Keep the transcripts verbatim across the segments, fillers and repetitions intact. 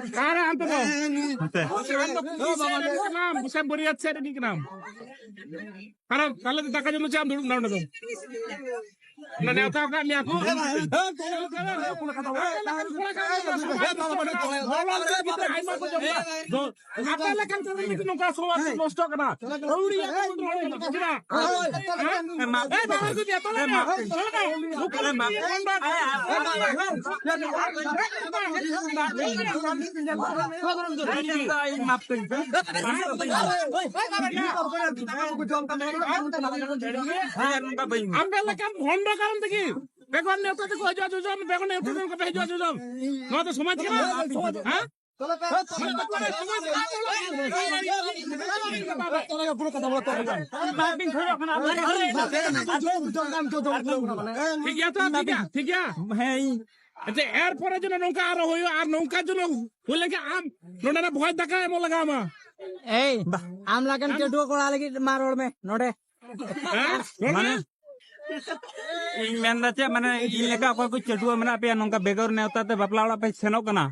ᱚᱠᱟᱨᱮ ᱟᱢ ᱫᱚ? ᱟᱢ ᱫᱚ ᱠᱩᱲᱤ ᱥᱮᱫ ᱨᱤᱱᱤᱡ ᱠᱟᱱᱟᱢ ᱥᱮ ᱵᱟᱹᱨᱭᱟᱹᱛ ᱥᱮᱫ ᱨᱤᱱᱤᱡ ᱠᱟᱱᱟᱢ? ᱟᱨ ᱛᱟᱦᱞᱮ ᱫᱟᱠᱟ ᱡᱚᱢ ᱫᱚ ᱪᱮᱫ ᱟᱢ ᱫᱩᱲᱩᱵ ᱮᱱᱟ ᱚᱸᱰᱮ ᱫᱚ? ᱚᱱᱟ ᱱᱮᱣᱛᱟ ᱟᱠᱟᱫ ᱢᱮᱭᱟ ᱠᱚ᱾ ᱟᱭᱢᱟ ᱠᱚ ᱡᱚᱢ ᱫᱟ᱾ ᱟᱯᱮ ᱞᱮᱠᱟᱱ ᱠᱚ ᱞᱟᱹᱜᱤᱫ ᱱᱚᱝᱠᱟ ᱥᱚᱢᱟᱡᱽ ᱱᱚᱥᱴᱚᱜ ᱠᱟᱱᱟ᱾ ᱟᱹᱣᱲᱤᱭᱟᱹ ᱠᱚ ᱨᱚᱲ ᱠᱟᱱᱟ᱾ ᱪᱮᱫᱟᱜ? ᱦᱮᱸ? ᱮ, ᱢᱟ, ᱮ, ᱵᱟᱵᱟ, ᱡᱩᱫᱤ ᱮᱛᱚ ᱞᱮᱠᱟ, ᱮ, ᱢᱟ, ᱮᱛᱚ ᱞᱮᱠᱟ, ᱮ, ᱢᱟ, ᱤᱧ ᱢᱟᱯ ᱠᱟᱹᱧ ᱯᱮ᱾ ᱦᱮᱸ, ᱱᱚᱝᱠᱟ ᱵᱟᱹᱧ ᱟᱢ ᱞᱮᱠᱟᱱ ᱵᱷᱚᱱᱰᱚ ᱠᱟᱨᱚᱱ ᱛᱮᱜᱮ ᱵᱮᱜᱚᱨ ᱱᱮᱣᱛᱟ ᱛᱮᱠᱚ ᱦᱤᱡᱩᱜᱼᱟ ᱡᱚᱡᱚᱢ, ᱵᱮᱜᱚᱨ ᱱᱮᱣᱛᱟ ᱛᱮᱠᱚ ᱦᱤᱡᱩᱜᱼᱟ ᱡᱚᱡᱚᱢ᱾ ᱱᱚᱣᱟ ᱫᱚ ᱥᱚᱢᱟᱡᱽ ᱠᱟᱱᱟ? ᱦᱮᱸ? ᱴᱷᱤᱠ ᱜᱮᱭᱟ ᱛᱚ, ᱴᱷᱤᱠ ᱜᱮᱭᱟ, ᱴᱷᱤᱠ ᱜᱮᱭᱟ᱾ ᱦᱮᱸ, ᱤᱧ ᱟᱪᱪᱷᱟ, ᱮᱨᱯᱚᱨᱮ ᱡᱮᱱᱚ ᱱᱚᱝᱠᱟ ᱟᱨᱚ ᱦᱩᱭᱩᱜᱼᱟ, ᱟᱨ ᱱᱚᱝᱠᱟ ᱡᱮᱱᱚ ᱦᱩᱭ ᱞᱮᱱᱠᱷᱟᱱ ᱟᱢ ᱱᱚᱰᱮᱱᱟᱜ ᱵᱷᱚᱡᱽ ᱫᱟᱠᱟ ᱮᱢᱚᱜ ᱞᱟᱜᱟᱣ ᱟᱢᱟ᱾ ᱮᱭ, ᱟᱢ ᱞᱮᱠᱟᱱ ᱪᱟᱹᱰᱩᱣᱟᱹ ᱠᱚᱲᱟ ᱞᱟᱹᱜᱤᱫ ᱢᱟ ᱨᱚᱲ ᱢᱮ ᱱᱚᱰᱮ᱾ ᱦᱮᱸ? ᱢᱟᱱᱮ, ᱤᱧ ᱢᱮᱱᱫᱟ ᱪᱮᱫ, ᱢᱟᱱᱮ, ᱤᱧ ᱞᱮᱠᱟ ᱚᱠᱚᱭ ᱠᱚ ᱪᱟᱹᱰᱩᱣᱟᱹ ᱢᱮᱱᱟᱜ ᱯᱮᱭᱟ, ᱱᱚᱝᱠᱟ ᱵᱮᱜᱚᱨ ᱱᱮᱣᱛᱟ ᱛᱮ ᱵᱟᱯᱞᱟ ᱚᱲᱟᱜ ᱯᱮ ᱥᱮᱱᱚᱜ ᱠᱟᱱᱟ,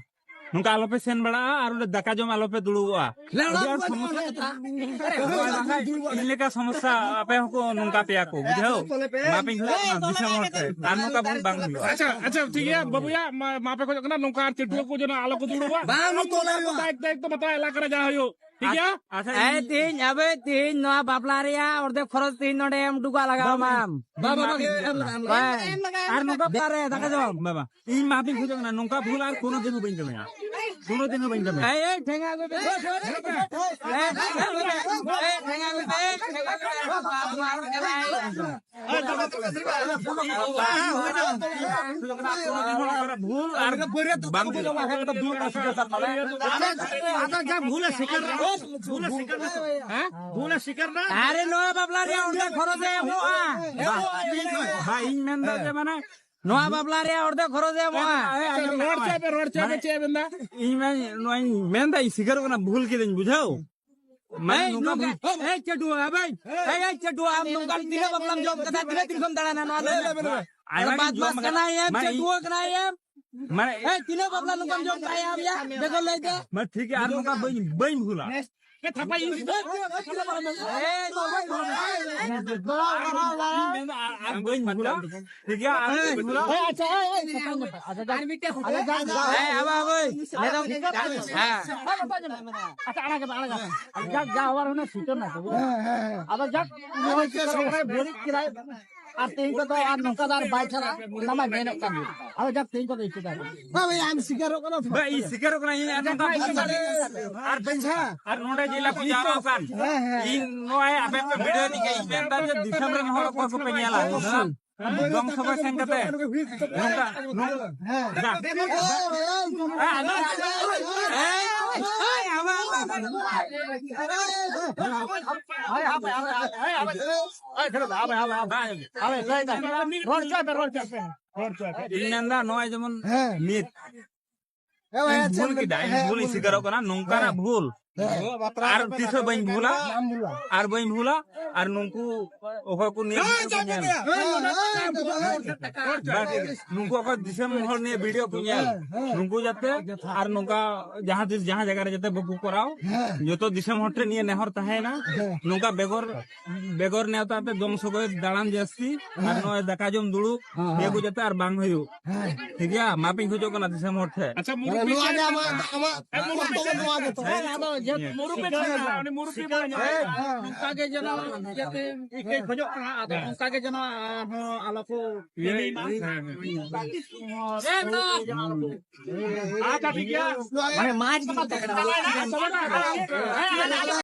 ᱱᱚᱝᱠᱟ ᱟᱞᱚᱯᱮ ᱥᱮᱱ ᱵᱟᱲᱟᱜᱼᱟ ᱟᱨ ᱚᱸᱰᱮ ᱫᱟᱠᱟ ᱡᱚᱢ ᱟᱞᱚᱯᱮ ᱫᱩᱲᱩᱵᱚᱜᱼᱟ᱾ ᱟᱹᱰᱤ ᱟᱸᱴ ᱥᱚᱢᱚᱥᱥᱟ᱾ ᱤᱧ ᱞᱮᱠᱟ ᱥᱚᱢᱚᱥᱥᱟ ᱟᱯᱮ ᱦᱚᱸᱠᱚ ᱱᱚᱝᱠᱟ ᱯᱮᱭᱟ ᱠᱚ, ᱵᱩᱡᱷᱟᱹᱣ? ᱢᱟᱯᱤᱧ ᱠᱷᱚᱡᱚᱜ ᱠᱟᱱᱟ ᱫᱤᱥᱚᱢ ᱦᱚᱲ ᱴᱷᱮᱱ, ᱟᱨ ᱱᱚᱝᱠᱟ ᱵᱷᱩᱞ ᱵᱟᱝ ᱦᱩᱭᱩᱜᱼᱟ᱾ ᱟᱪᱪᱷᱟ, ᱟᱪᱪᱷᱟ, ᱴᱷᱤᱠ ᱜᱮᱭᱟ, ᱵᱟᱹᱵᱩᱭᱟ, ᱢᱟ, ᱢᱟᱯᱮ ᱠᱷᱚᱡᱚᱜ ᱠᱟᱱᱟ, ᱱᱚᱝᱠᱟ ᱟᱨ ᱪᱟᱹᱰᱩᱣᱟᱹ ᱠᱚ ᱡᱮᱱᱚ ᱟᱞᱚ ᱠᱚ ᱫᱩᱲᱩᱵᱼᱟ᱾ ᱵᱟᱝ, ᱟᱢ ᱛᱚᱞᱮ ᱦᱩᱭᱩᱜᱼᱟ᱾ ᱫᱟᱭᱤᱛᱛᱚ, ᱫᱟᱭᱤᱛᱛᱚ ᱵᱟᱛᱟᱣ ᱮᱞᱟᱠᱟ ᱨᱮ ᱡᱟᱦᱟᱸ ᱦᱩᱭᱩᱜ, ᱴᱷᱤᱠ ᱜᱮᱭᱟ? ᱟᱪᱪᱷᱟ, ᱮᱭ, ᱛᱮᱦᱮᱧ, ᱟᱵᱮ, ᱛᱮᱦᱮᱧ ᱱᱚᱣᱟ ᱵᱟᱯᱞᱟ ᱨᱮᱭᱟᱜ ᱚᱨᱫᱷᱮᱠ ᱠᱷᱚᱨᱚᱪ ᱛᱮᱦᱮᱧ ᱱᱚᱰᱮ ᱮᱢ ᱦᱚᱴᱚ ᱠᱟᱜ ᱞᱟᱜᱟᱣ ᱟᱢᱟ᱾ ᱵᱟᱝ, ᱵᱟᱝ, ᱵᱟᱝ, ᱮᱢ ᱞᱟᱜᱟᱜᱼᱟ, ᱮᱢ ᱞᱟᱜᱟᱜᱼᱟ, ᱮᱢ ᱞᱟᱜᱟᱜᱼᱟ᱾ ᱦᱮᱸ᱾ ᱟᱨ ᱱᱚᱝᱠᱟ ᱵᱟᱯᱞᱟ ᱨᱮ ᱫᱟᱠᱟ ᱡᱚᱢ᱾ ᱵᱟᱵᱟ, ᱤᱧ ᱢᱟᱯᱤᱧ ᱠᱷᱚᱡᱚᱜ ᱠᱟᱱᱟ, ᱱᱚᱝᱠᱟ ᱵᱷᱩᱞ ᱟᱨ ᱠᱳᱱᱳ ᱫᱤᱱ ᱦᱚᱸ ᱵᱟᱹᱧ ᱠᱟᱹᱢᱤᱭᱟ, ᱠᱳᱱᱳ ᱫᱤᱱ ᱦᱚᱸ ᱵᱟᱹᱧ ᱠᱟᱹᱢᱤᱭᱟ᱾ ᱮᱭ, ᱮᱭ, ᱴᱷᱮᱸᱜᱟ ᱟᱹᱜᱩᱭ ᱯᱮ᱾ ᱮᱭ, ᱮᱭ, ᱴᱷᱮᱸᱜᱟ ᱟᱹᱜᱩᱭ ᱯᱮ᱾ ᱵᱷᱩᱞ ᱟᱨ ᱵᱟᱝ ᱵᱷᱩᱞ᱾ ᱟᱫᱚ ᱡᱟ ᱵᱷᱩᱞᱮ ᱥᱤᱠᱟᱨ ᱱᱟ, ᱵᱷᱩᱞᱮ ᱥᱤᱠᱟᱨ ᱱᱟ᱾ ᱦᱮᱸ? ᱵᱷᱩᱞᱮ ᱥᱤᱠᱟᱨ ᱱᱟ᱾ ᱟᱨᱮ ᱱᱚᱣᱟ ᱵᱟᱯᱞᱟ ᱨᱮᱭᱟᱜ ᱚᱨᱫᱷᱮᱠ ᱠᱷᱚᱨᱚᱪ ᱮ ᱮᱢᱚᱜᱼᱟ᱾ ᱵᱟ, ᱤᱧ ᱢᱮᱱᱫᱟ ᱡᱮ ᱢᱟᱱᱮ ᱱᱚᱣᱟ ᱵᱟᱯᱞᱟ ᱨᱮᱭᱟᱜ ᱚᱨᱫᱷᱮᱠ ᱠᱷᱚᱨᱚᱪ ᱮ ᱮᱢᱚᱜᱼᱟ᱾ ᱟᱪᱪᱷᱟ, ᱨᱚᱲ ᱪᱮᱫ ᱯᱮ, ᱨᱚᱲ ᱪᱮᱫ ᱯᱮ, ᱪᱮᱫ ᱵᱮᱱ ᱫᱟ? ᱤᱧ ᱢᱮᱱ, ᱱᱚᱣᱟᱧ ᱢᱮᱱᱫᱟ, ᱤᱧ ᱥᱤᱠᱟᱨᱚᱜ ᱠᱟᱱᱟ, ᱵᱷᱩᱞ ᱠᱤᱫᱟᱹᱧ, ᱵᱩᱡᱷᱟᱹᱣ? ᱢᱟᱱᱮ ᱮᱭ, ᱱᱚᱝᱠᱟ ᱱᱚᱝᱠᱟ, ᱵᱷᱩᱞ ᱮᱭ, ᱪᱟᱹᱰᱩᱣᱟᱹ, ᱮᱭ, ᱮᱭ, ᱮᱭ, ᱪᱟᱹᱰᱩᱣᱟᱹ, ᱟᱢ ᱱᱚᱝᱠᱟᱱ ᱛᱤᱱᱟᱹᱜ ᱵᱟᱯᱞᱟᱢ ᱡᱚᱢ ᱠᱟᱫᱟ, ᱛᱤᱱᱟᱹᱜ ᱫᱤᱱ ᱠᱷᱚᱱ ᱫᱟᱬᱟᱱᱟ ᱱᱚᱣᱟ ᱫᱚ? ᱟᱭᱢᱟ ᱟᱢ ᱫᱤᱱ ᱵᱟᱫᱢᱟᱥ ᱡᱚᱢ ᱠᱟᱱᱟ, ᱠᱟᱱᱟᱭᱮᱢ, ᱢᱟᱱᱮ ᱪᱟᱹᱰᱩᱣᱟᱹ ᱠᱟᱱᱟᱭᱮᱢ᱾ ᱢᱟᱱᱮ ᱮᱭ, ᱛᱤᱱᱟᱹᱜ ᱵᱟᱯᱞᱟ ᱱᱚᱝᱠᱟᱢ ᱡᱚᱢ ᱠᱟᱜᱼᱟ ᱟᱢ ᱭᱟ? ᱵᱮᱜᱚᱨ ᱞᱟᱹᱭ ᱛᱮ? ᱢᱟ ᱴᱷᱤᱠ ᱜᱮᱭᱟ, ᱟᱨ ᱱᱚᱝᱠᱟ ᱵᱟᱹᱧ, ᱵᱟᱹᱧ ᱵᱷᱩᱞᱟ᱾ ᱮᱭ, ᱱᱚᱝᱠᱟ ᱵᱟᱹᱧ ᱵᱷᱩᱞᱟ᱾ ᱴᱷᱤᱠ ᱜᱮᱭᱟ, ᱟᱨ ᱵᱟᱹᱧ ᱵᱷᱩᱞᱟ᱾ ᱦᱮᱸ, ᱟᱪᱪᱷᱟ, ᱮᱭ, ᱮᱭ, ᱥᱟᱥᱟᱝ ᱵᱮᱯᱟᱨ᱾ ᱟᱪᱪᱷᱟ, ᱡᱟᱠ, ᱟᱪᱪᱷᱟ, ᱡᱟᱠ, ᱦᱮᱸ, ᱟᱵᱟ, ᱟᱵᱟ, ᱦᱮᱸ᱾ ᱟᱪᱪᱷᱟ, ᱟᱲᱟᱜ ᱜᱮ, ᱟᱲᱟᱜ ᱜᱮ᱾ ᱡᱟᱠ, ᱡᱟ ᱦᱚᱣᱟᱨ ᱦᱩᱭᱱᱟ, ᱥᱩᱪᱚᱱᱟ ᱛᱚ᱾ ᱦᱮᱸ, ᱦᱮᱸ, ᱦᱮᱸ᱾ ᱟᱫᱚ ᱡᱟᱠ, ᱟᱪᱪᱷᱟ, ᱥᱚᱢᱚᱭ ᱵᱟᱹᱲᱤᱡ ᱠᱮᱫᱟᱭ᱾ ᱟᱨ ᱛᱮᱦᱮᱧ ᱠᱚᱫᱚ ᱟᱨ ᱱᱚᱝᱠᱟ ᱫᱚ ᱟᱨ ᱵᱟᱭ ᱪᱟᱞᱟᱜᱼᱟ, ᱚᱱᱟ ᱢᱟ ᱢᱮᱱᱚᱜ ᱠᱟᱱ ᱜᱮ᱾ ᱟᱫᱚ ᱡᱟᱠ, ᱛᱮᱦᱮᱧ ᱠᱚᱫᱚ ᱤᱱᱠᱟᱹ ᱜᱮ᱾ ᱵᱟ, ᱵᱟ, ᱤᱧ ᱥᱤᱠᱟᱨᱚᱜ ᱠᱟᱱᱟ ᱛᱚ᱾ ᱵᱟ, ᱤᱧ ᱥᱤᱠᱟᱨᱚᱜ ᱠᱟᱱᱟ, ᱤᱧ ᱟᱨ ᱱᱚᱝᱠᱟ ᱵᱟᱹᱧ ᱪᱟᱞᱟᱜᱼᱟ᱾ ᱟᱨ ᱵᱟᱹᱧ ᱪᱟᱞᱟᱜᱼᱟ᱾ ᱟᱨ ᱱᱚᱰᱮ ᱡᱮ ᱦᱤᱞᱳᱜ ᱠᱚ ᱡᱟᱣᱨᱟ ᱟᱠᱟᱱ, ᱦᱮᱸ, ᱦᱮᱸ᱾ ᱤᱧ ᱱᱚᱜᱼᱚᱭ ᱟᱯᱮ ᱯᱮ ᱵᱷᱤᱰᱤᱭᱳ ᱫᱤᱧ ᱜᱮ, ᱤᱧ ᱢᱮᱱᱫᱟ ᱡᱮ ᱫᱤᱥᱚᱢ ᱨᱮᱱ ᱦᱚᱲ ᱚᱠᱚᱭ ᱠᱚᱯᱮ ᱧᱮᱞᱟ? ᱫᱚᱝ ᱥᱚᱜᱚᱭ ᱥᱮᱱ ᱠᱟᱛᱮ ᱱᱚᱝᱠᱟ, ᱱᱚᱝᱠᱟ, ᱦᱮᱸ᱾ ᱫᱟ᱾ ᱦᱮᱸ, ᱟᱫᱚ, ᱦᱮᱸ, ᱟᱵᱟᱨ᱾ ᱨᱚᱲ ᱦᱚᱪᱚᱭ ᱯᱮ, ᱨᱚᱲ ᱦᱚᱪᱚᱭ ᱯᱮ, ᱨᱚᱲ ᱦᱚᱪᱚᱭ ᱯᱮ᱾ ᱤᱧ ᱢᱮᱱᱫᱟ ᱱᱚᱜᱼᱚᱭ ᱡᱮᱢᱚᱱ ᱦᱮᱸ᱾ ᱱᱤᱛ ᱦᱮᱸ, ᱤᱧ ᱟᱪᱪᱷᱟ, ᱵᱷᱩᱞ ᱠᱮᱫᱟ, ᱤᱧ ᱦᱮᱸ, ᱵᱷᱩᱞ ᱤᱧ ᱵᱷᱩᱞ᱾ ᱥᱤᱠᱟᱨᱚᱜ ᱠᱟᱱᱟ, ᱱᱚᱝᱠᱟᱱᱟᱜ ᱦᱮᱸ᱾ ᱵᱷᱩᱞ᱾ ᱦᱮᱸ᱾ ᱟᱨ ᱛᱤᱥ ᱦᱚᱸ ᱵᱟᱹᱧ ᱵᱷᱩᱞᱟ, ᱵᱟᱢ ᱵᱷᱩᱞᱟ᱾ ᱟᱨ ᱵᱟᱹᱧ ᱵᱷᱩᱞᱟ, ᱟᱨ ᱱᱩᱠᱩ ᱚᱠᱚᱭ ᱠᱚ ᱱᱤᱭᱟᱹ ᱦᱮᱸ, ᱵᱷᱩᱞ ᱠᱚ ᱧᱮᱞ᱾ ᱦᱮᱸ, ᱦᱮᱸ, ᱦᱮᱸ᱾ ᱵᱟᱥ, ᱱᱩᱠᱩ ᱚᱠᱚᱭ ᱫᱤᱥᱚᱢ ᱦᱚᱲ ᱱᱤᱭᱟᱹ ᱵᱷᱤᱰᱤᱭᱳ ᱠᱚ ᱧᱮᱞ, ᱦᱮᱸ, ᱦᱮᱸ᱾ ᱱᱩᱠᱩ ᱡᱟᱛᱮ ᱟᱨ ᱱᱚᱝᱠᱟ ᱡᱟᱦᱟᱸ ᱛᱤᱥ ᱡᱟᱦᱟᱸ ᱡᱟᱭᱜᱟ ᱨᱮ ᱡᱟᱛᱮ ᱵᱟᱠᱚ ᱠᱚᱨᱟᱣ, ᱦᱮᱸ᱾ ᱡᱚᱛᱚ ᱫᱤᱥᱚᱢ ᱦᱚᱲ ᱴᱷᱮᱱ ᱱᱤᱭᱟᱹ ᱱᱮᱦᱚᱨ ᱛᱟᱦᱮᱸᱭᱮᱱᱟ, ᱦᱮᱸ᱾ ᱱᱚᱝᱠᱟ ᱵᱮᱜᱚᱨ, ᱵᱮᱜᱚᱨ ᱱᱮᱣᱛᱟ ᱛᱮ ᱫᱚᱝ ᱥᱚᱜᱚᱭ ᱫᱟᱬᱟᱱ ᱡᱟᱹᱥᱛᱤ, ᱟᱨ ᱦᱮᱸ᱾ ᱱᱚᱜᱼᱚᱭ ᱫᱟᱠᱟ ᱡᱚᱢ ᱫᱩᱲᱩᱵ, ᱦᱮᱸ, ᱱᱤᱭᱟᱹ ᱠᱚ ᱦᱮᱸ᱾ ᱡᱟᱛᱮ ᱟᱨ ᱵᱟᱝ ᱦᱩᱭᱩᱜ᱾ ᱦᱮᱸ᱾ ᱴᱷᱤᱠ ᱜᱮᱭᱟ, ᱢᱟᱯᱤᱧ ᱠᱷᱚᱡᱚᱜ ᱠᱟᱱᱟ ᱫᱤᱥᱚᱢ ᱦᱚᱲ ᱴᱷᱮᱱ᱾ ᱟᱪᱪᱷᱟ, ᱢᱟᱱᱮ ᱢᱩᱨᱩᱵᱵᱤ ᱱᱚᱣᱟ ᱪᱮᱫ ᱜᱮ ᱞᱮᱠᱟ? ᱟᱢᱟᱜ, ᱟᱢᱟᱜ ᱦᱮᱸ, ᱢᱩᱨᱩᱵᱵᱤ ᱵᱚᱠᱛᱚᱵᱵᱚ ᱪᱮᱫ ᱱᱚᱣᱟ ᱜᱮ ᱛᱚ᱾ ᱦᱮᱸ, ᱟᱫᱚ ᱡᱮ ᱦᱮᱸ᱾ ᱢᱩᱨᱩᱵᱵᱤ ᱦᱮᱸ, ᱪᱮᱫ ᱞᱮᱠᱟ? ᱦᱮᱸ᱾ ᱩᱱᱤ ᱢᱩᱨᱩᱵᱵᱤ ᱵᱟᱭ ᱧᱟᱢ ᱦᱮᱸ, ᱠᱟᱱᱟ᱾ ᱦᱮᱸ᱾ ᱱᱚᱝᱠᱟ ᱜᱮ ᱡᱮᱱᱚ ᱡᱟᱛᱮ ᱤᱠᱟᱹᱭ ᱠᱷᱚᱡᱚᱜ ᱠᱟᱱᱟ, ᱟᱫᱚ ᱦᱮᱸ᱾ ᱱᱚᱝᱠᱟ ᱜᱮ ᱡᱮᱱᱚ ᱟᱨᱦᱚᱸ ᱟᱞᱚ ᱠᱚ ᱦᱮᱸ, ᱦᱮᱸ᱾ ᱟᱪᱪᱷᱟ, ᱴᱷᱤᱠ ᱜᱮᱭᱟ᱾ ᱢᱟᱱᱮ ᱢᱟᱡᱽ ᱜᱮ ᱢᱮᱛᱟᱜ ᱠᱟᱱᱟ᱾